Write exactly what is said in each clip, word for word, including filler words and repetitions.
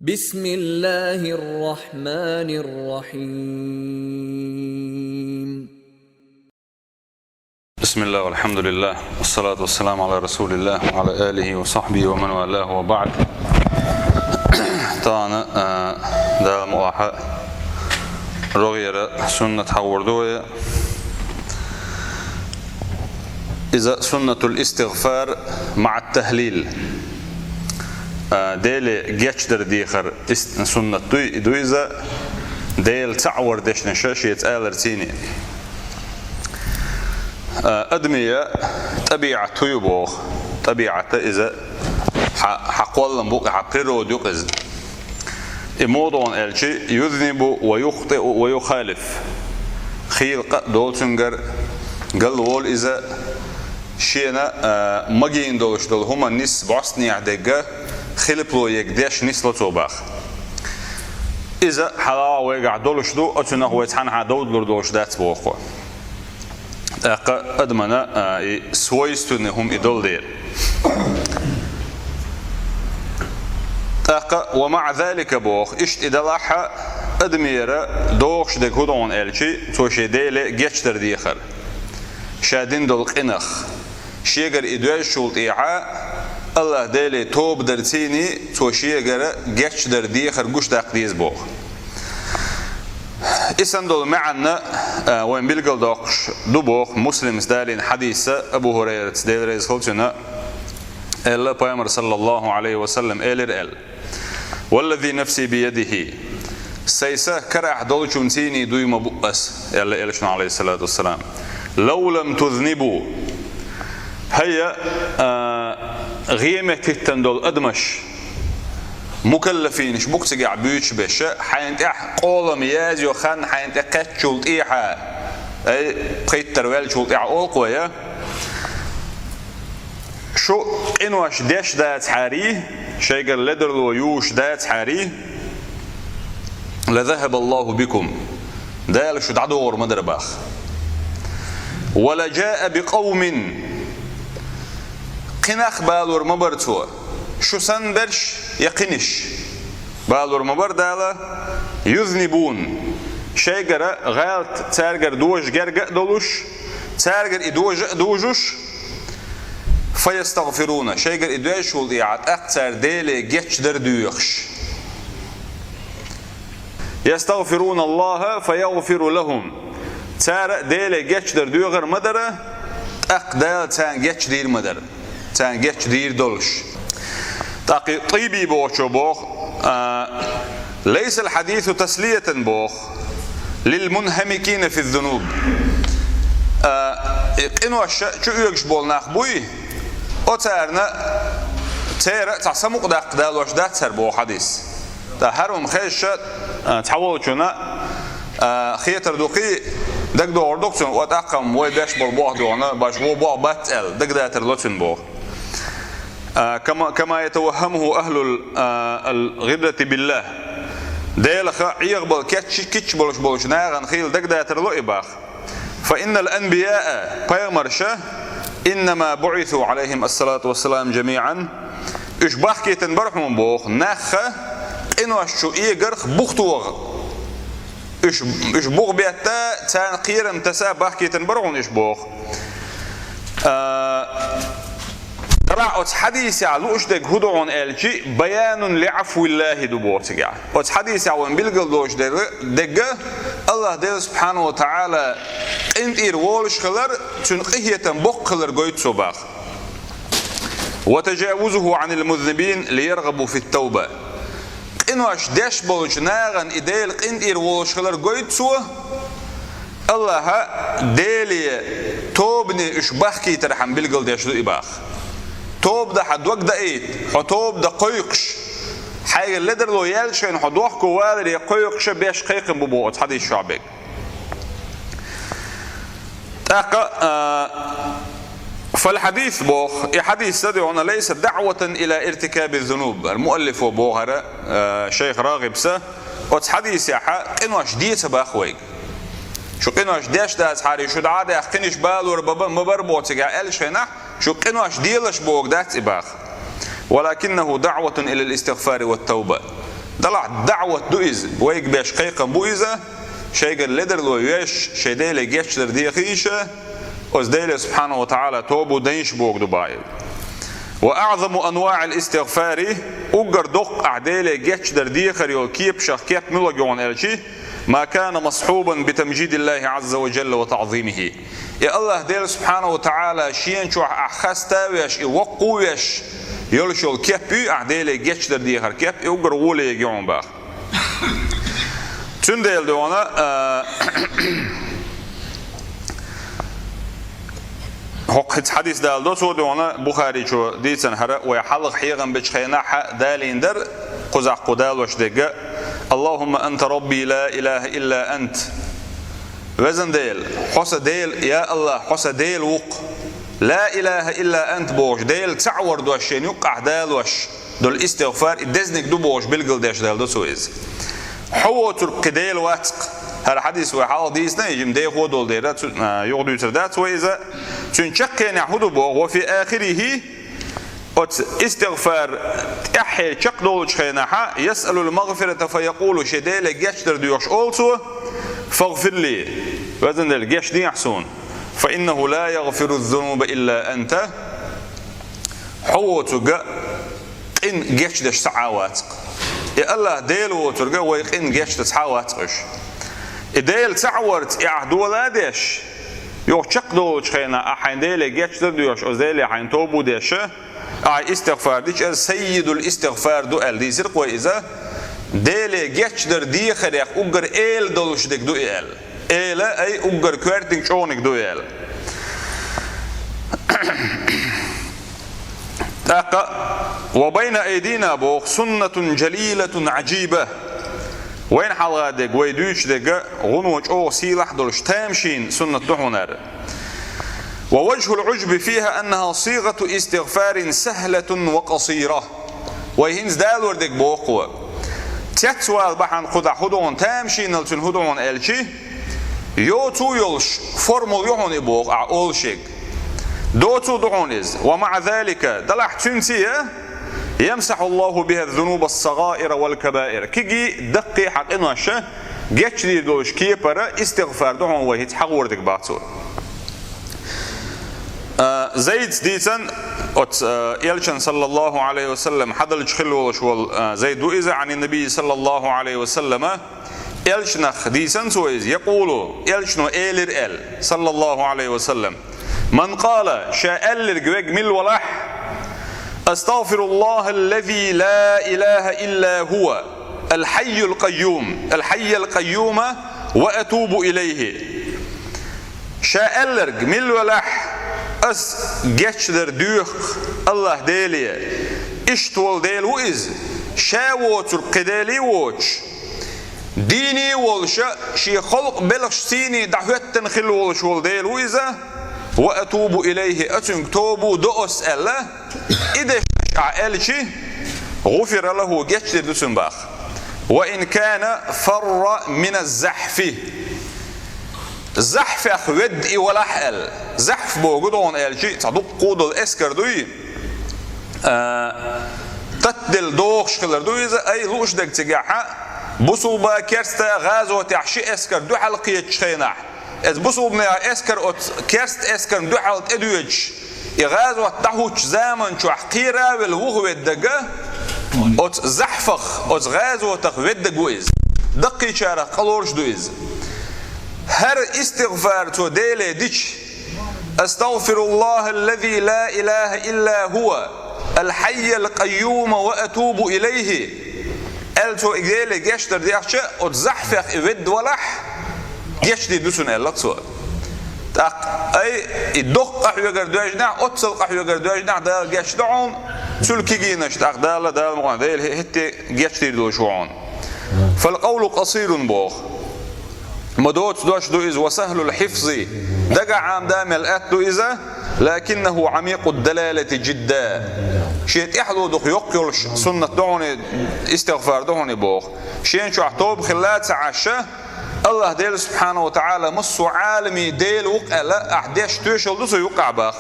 بسم الله الرحمن الرحيم. بسم الله والحمد لله والصلاة والسلام على رسول الله وعلى آله وصحبه ومن والاه وبعد. Тана, а, Дала муаха рогъера суннат хьавар ду вай. Иза суннатул истигъфар ма'ат тахлил. А, Деле гечдар дехар ис-, суннат дуй, дуй иза, Дела цаӀ вар дешнаша шеца алар цийни. А, адамия тӀабиӀат хӀу ю боху. ТӀабиӀата иза хьа, хьа кхоллам бу-кх, хьа природа ю-кх иза. И модон аьлчи, юзнибу ва юхтиу ва юхалиф. Хийла къа а долу цуьнгара, галволу иза, шена, а, магийна долуш долу хӀума нис бӀостанехьа дегга, хилипло ега деш нисло цо баха. Иза хьалха вайгахь долуш ду, оцунах вай цхьанхьа довдалур долуш дац боху. ТӀаккха адамана, а, и свойственный хӀума и долу дела. ТӀаккха ва маӀа залика боху, иштта и далахьа, адамера догӀуш дерг хӀу ду хьуна аьлчи, цо шен Деле гечдар дехар. Ша дина долу къинах. Шегара и доьзначул тӀехьа, АллахӀ Деле тоба дар цийни, цо шегара гечдар дехар гуш даккха деза боху. И санна долу маьӀанна, а, вайн билгалдоккхуш ду боху Муслимс далийна хьадиса, Абу ХӀурайраца, Дела реза хуьлда цунна, аьлла Пайхамар, саллаллаху Ӏалайхи ва саллам, элира аьлла: «Валлази нафси биядихи, сайн са карахь долчун цийний дуй ма бу ас», аьлла элчано, Ӏалайхиссалату вассалам. «Лав лам тузнибу». ХӀайя, а, гӀеметтиттан долу адамаш, мукаллафинаш бу-кх цигахь буьйцуш берш, хьайна тӀехь къолам язйо хан хьайна тӀе кхаьччул тӀехьа, ай, пхийттара ваьллачул тӀехьа олу-кх вай, шу къинош деш дацахьарий, шайгара ледарло юуш дацахьарий, «ла захабаллаху бикум», Дала шу дӀадогӀур ма дара баха. «Ва ла джаа бикъавмин», кхин нах балор ма бара цо, шу санна берш я кхинаш. Балор ма бара Дала, «юзнибун», шайгара гӀалат цаьргара дожа герга а долуш, цаьргара и дожа а дужуш, «фаястагъфируна», шайгара и доьзначул тӀехьа тӀаккха цара Деле гечдар доьхуш. «Ястагъфируна Аллаха фаягъфиру лахум». Цара Деле гечдар доьхур ма дара, тӀаккха Дала царна гечдийр ма дара. Царна гечдийр долуш. ТӀаккха Тайби бохучо боху, а, «лайсал хьадису таслиятан», боху, «лил мунхамикина фи зунуб». А, и къинош чу оьгуш болу нах буй, оцарна церан цхьа самукъадаккха далош дац хӀара боху хьадис. ТӀаккха хӀара хӀума хезча, а, цхьаволчунна, а, хетар ду-кх, дагадогӀур ду-кх цунна, о, тӀаккха-м вай беш болу болх дуьхьал, баш вон болх бац аьлла, дагадатар ло цунна боху. А, кама, кама ятаваххамуху ахлул, а, ал-гъиррати биллах. Делах Ӏехабала кеччи-, кичча болуш болчу нахана хийла дагадатар ло и баха. «Фа иннал анбияа», пайхамарша, «иннама буъису, Ӏалайхим ассалату вассалам, джамиъан», уьш бахкийтина бара хьуна боху, нахха къинош чу эгарх бух тоха. Уьш, уьш бух бетта, царна кхерам таса бахкийтина бара хьуна уьш боху. А, Делахь оцу хьадисехь лууш дерг хӀун ду хьуна аьлчи, «баянун ли Ӏафвиллахи» ду боху цигахь. Оцу хьадисехь вайн билгалдолуш дерг, дерг АллахӀ Дела субхьану ва тагӀала къинтӀера волуш хилар, цуьнан къинхетам боккха хилар гойту цо баха. «Ва тажавузуху Ӏанил музнибин ли яргъабу фит тавба». Къинош деш болчу нахана и Дела къинтӀера волуш хилар гойту цо, АллахӀа Деле тобане уьш бахкийтархьама билгалдеш ду и баха. Тоба дан хьан дог даийта, хьо тоба дан кхойкхуш, хьайгара ледарло яьллачу хенахь хьо дохко валаре кхойкхуша беш кхайкхам бу боху оцу хьадис чохь берг. ТӀаккха, а, фал хьадис боху, и хьадис ца дуьхьал, «лайса даъватан ила иртикаби зунуб». ХӀара муаллифо боху хӀара, а, шайх РагӀибса, оцу хьадисехьа къинош де ца баха вайга. Шу къинош деш дацахьара, шу дӀа а даьхна, къинаш балор баба-, ма бара боху цигахь аьллачу хенахь, шу къинош делаш боху дац и баха. «Валакиннаху даъватун илал истигъфари ват тавба». Делахь даӀват ду иза, вайга беш кхайкхам бу иза, шайгара ледарло веш, шайн Деле гечдар дехийша, оцу Деле субхьанаху ва таӀала тобу дайша боху ду бахьа. Ва аӀзаму анваӀил истигъфари, уггар доккха ахь Деле гечдар дехар йолу кепашах кеп муьлха ю хьуна аьлчи, ма кана масхьубан би тамжидиллахи Ӏазза ва жалла ва таӀзимихи. И Аллах Дела субхьанаху ва таӀала шена чохь ахь хаста а веш, и воккха а веш, йолуш йолу кеп ю, ахь Деле гечдар дехар кеп, и уггар гӀоле ю хьуна бахьа. Цундела дуьхьал, а, хӀокху хӀинца хьадис даладо, цо дуьхьал Бухаричо дийцина хӀара, вай хьалха хьехам бечу хенахь далийна дара, кхузахь кху далош дерг: «Аллахумма анта рабби ла илаха илла ант». Везан Дела, хьо сан Дела, я Аллах, хьо сан Дела ву-кх. Ла илаха илла ант бохуш, Дела цхьаъ вар дош шена юккъахь далош долу истигъфар, и дезаниг ду бохуш билгалдеш даладо цо иза. Хьо воцург кхин Дела вац-кх. ХӀара хьадис вай хьалха дийцина, и жима дехо долу дела, цу, а, юха дуьйцур дац вай иза. Цуьнан чаккхенехь хӀун ду боху, ва фи ахирихи, оцу истигъфар тӀаьххье чекхдолучу хенахьа, ясъалул магъфирата фа якъулу, шен Деле гечдар доьхуш олу цо, фагъфирли, везан Дела, гечдехьа суна, фа иннаху ла ягъфиру зунуба илла анта, хьо воцург къин гечдеш цхьа а вац-кх. И Аллах Дела воцург вай къин гечдан цхьа а вац-кх уьш. И Дела цхьаъ варца и ахь дола а деш, юха чекхдолучу хенахь ахь хьайн Деле гечдар доьхуш, оцу Деле хьайн тобу деш, ахь истигъфар дича, иза саййидул истигъфар ду аьлла дийцира-кх вай иза. Деле гечдар дехарех уггар эла долуш дерг ду и аьлла. Эла, ай, уггар коьртаниг чӀогӀаниг ду и аьлла. ТӀаккха, ва байна айдина боху, суннатун жалилатун Ӏажиба. Вайна хьалха дерг, вай дуьйцуш дерг, гӀуно чӀогӀа сийлахь долуш тамашийна суннат ду хьуна хӀара. Ва важхул Ӏужби фиха аннаха сигъату истигъфарин сахлатун ва къасира. Вай хӀинца далор дерг боху-кх. Цецвала бахьана кхузахь хӀун ду хьуна, тамашийнал цуьнан хӀун ду хьуна аьлчи, йоцу а йолуш, формула ю хьуна и боху, ахь олуш ерг. Доцу а ду хьуна иза. Ва маӀа залика, делахь цуьнца а, ямсахьуллаху биха зунуба ссагӀаира вал кабаир. Кегий, даккхий хьан къинош гечдийр долуш кепара истигъфар ду хьуна вай хӀинца хьахор дерг боху цо. А, Зайдс дийцина, оцу, а, Элчан саллаллаху Ӏалайхи ва саллам хьадалча хилла волуш волу, а, Зайд ву иза, Ӏанин Набий саллаллаху Ӏалайхи ва саллама, Элчанах дийцина цо иза, якъулу, Элчано элира аьлла, саллаллаху Ӏалайхи ва саллам: «Ман къала», ша аьлларг верг мила валахь: «Астагъфируллахаллази ла илаха илла хува, алхьайюл къайюм, алхьайял къайюма ва атубу илайхи». Ша аьлларг мила велахь, ас гечдар доьху Аллах Деле. Иштта волу Дела ву иза, ша воцург кхин Дела воцуш, дийна волуша, шен халкъ белхаш сийна дӀахӀоьттина хилла волуш волу Дела ву иза, ва атубу илайхи, а цуьнга тобу до ас аьлла, и дешнаш ахь аьлчи, гӀуфира лаху, гечдийр ду цуьнан боху. Ва ин кана фарра мина захьфи. Захьфех ведда и валахь аьлла. Захьф боху ду хьуна аьлчи, цхьа дуккха а долу эскар дуй, а, таттаделла дохуш хилар ду иза, ай лууш дерг цигахьа, бусулба керста гӀазотехь ши эскар дуьхьал кхетачу хенахь. Эцу бусулбанех эскар оцу керста эскарна дуьхьал тӀедоьдуш, и гӀазот дӀахӀуттучу заман чохь кхера а велла вухаведда дага, оцу захьфах, оцу гӀазотах ведда дага ву иза. Даккхийчарах къа лоруш ду иза. ХӀара истигъфар цо Деле дича: «Астагъфируллахаллази ла илаха илла хува, алхьайял къайюма ва атубу илайхи», аьлла цо и Деле гечдар дехча, оцу захьфех и ведда валахь, гечдийр ду цунна аьлла цо. ТӀаккха, ай, и доккха къахьоьгар доьжнехь, оццал къахьоьгар доьжнехь Дала гечдо хьуна, цул кегийнаш тӀаккха Дала, Дала мукъана, Дела хӀетте гечдийр долуш ву хьуна. Фал къавлу къасирун боху. Ма доцу дош ду иза, ва сахлул хьифзи, дагахь Ӏамда мел атта ду иза, лакиннаху Ӏамикъуд далалати жидда. Шен тӀаьхьало дукха йоккха йолуш суннат ду хьуна, истигъфар ду хьуна боху. Шен чохь тоба хилла ца Ӏаш, Аллах Дела субхьанаху ва таӀала массо а Ӏалами Дела ву-кх аьлла, ахь деш тоьшалла ду цу юккъахь боху.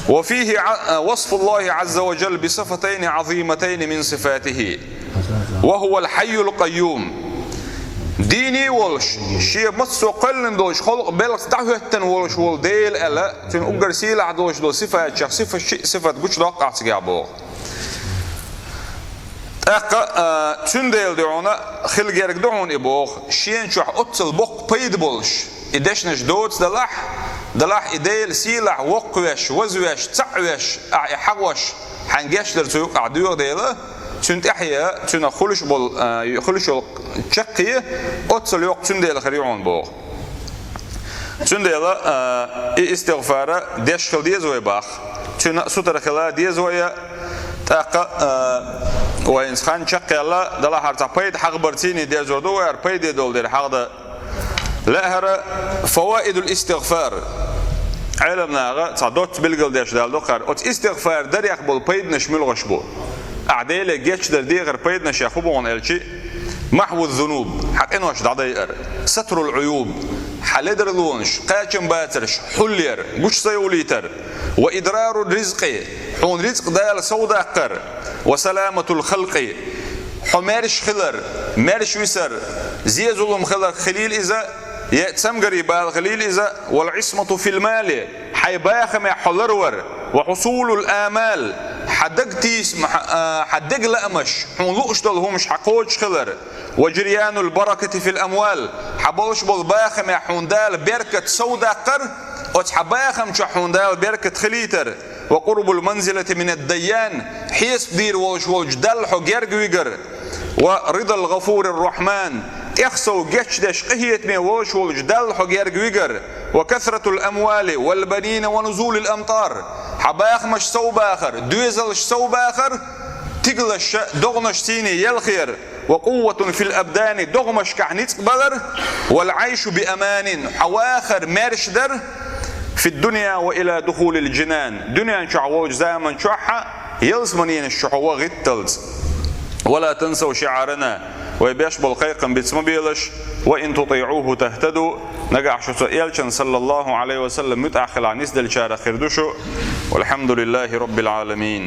Ва фихи Ӏа-, васфуллахи Ӏазза ва жалла би сифатайни Ӏазиматайни мин сифатихи. وهو الحي القيوم. Дийна волуш, шен массо а кхоьллина долуш халкъ белхаца дӀахӀоьттина волуш волу Дела аьлла, цуьнан уггар сийлахь долуш долу сифатех сифа-, ши-, сифат гучудоккху ахь цигахь боху. ТӀаккха, а, цуьнан Дела ду хьуна, хила герга ду хьуна и боху, шена чохь оццул боккха пайда болуш, и дешнаш доцу далахь, далахь и Дела сийлахь воккхавеш, вазвеш, цхьаъ веш, ахь и хьагӀош, хьайн гечдар цу юкъахь доьху дела, цуьнан тӀаьхье, цуьнах хуьлуш болу, а, хуьлуш йолу чаккхе, оццул йоккха цуьнан Дела хир ю хьуна боху. Цундела, а, и истигъфара деш хила деза вай боху. Цуьнан а сутара хила деза вай, тӀаккха, а, вайна хан чекхъяьлла, далахьара цхьа пайда хьахабар цийний дерзор ду вай, хӀара пайде долу дерг хьахадан. Лаьара фаваидул истигъфар. Ӏеламнаха цхьа доцца билгалдеш далла ду кхара. Оцу истигъфар дарех болу пайданаш муьлхаш бу? Ахь Деле гечдар дехар пайданаш хӀун бу хьуна аьлчи? Махьву зунуб, хьан къинош дӀадайар, сатрул Ӏуюб, хьан ледарлонаш, кхачам бацарш хьулъяр, гучу ца йовлийтар, ва идрару ризкъи, хьуна рицкъ Дала совдаккхар, ва саламатул халкъи, хьо маьрша хилар, маьрша висар, зе-зулам хиларх хилийла иза, я цамгарий бала хилийла иза, вал Ӏисмату фил мали, хьайн бахамехь хьо ларвар, ва хьусулул амал, хьан даг тийсам-, хьан, а, хьан дег лаамаш, хьуна лууш долу хӀумаш хьан кхочуш хилар, ва жирьянул баракати фил амвал, хьан болуш болу бахамехь хьуна Дала беркат совдаккхар, оцу хьан бахам чохь хьуна Дала беркат хилийтар, ва къурбул манзилати минад дайян, хьесап дийр волуш волчу Далла хьо герга вигар, ва ридал гъафурир рахьман, тӀех сов гечдеш къинхетаме волуш волчу Далла хьо герга вигар, ва касратул амвали вал банина ва нузулил амтар, хьан бахамаш совбахар, доьзалш совбахар, тигалаш, догӀанаш цийний елхъяр, ва къувватун фил абдани, догӀмашкахь ницкъ балар, вал Ӏайшу би аманин, хьан вахар маьрша дар, фид дунья ва ила духулил жинан, дуьнен чохь волчу заман чохь а, ялсаманенаш чу хьо ван гӀитталц. Ва ла тансав ши'арана, вай беш болу кхайкхам биц ма белаш, ва ин тути'уху тахтаду, нагахь шу цу элчан, саллаллаху Ӏалайхи ва саллам, муьтӀахь хилахь нисделчарах хир ду шу. Валхьамдулиллахи раббил Ӏаламин.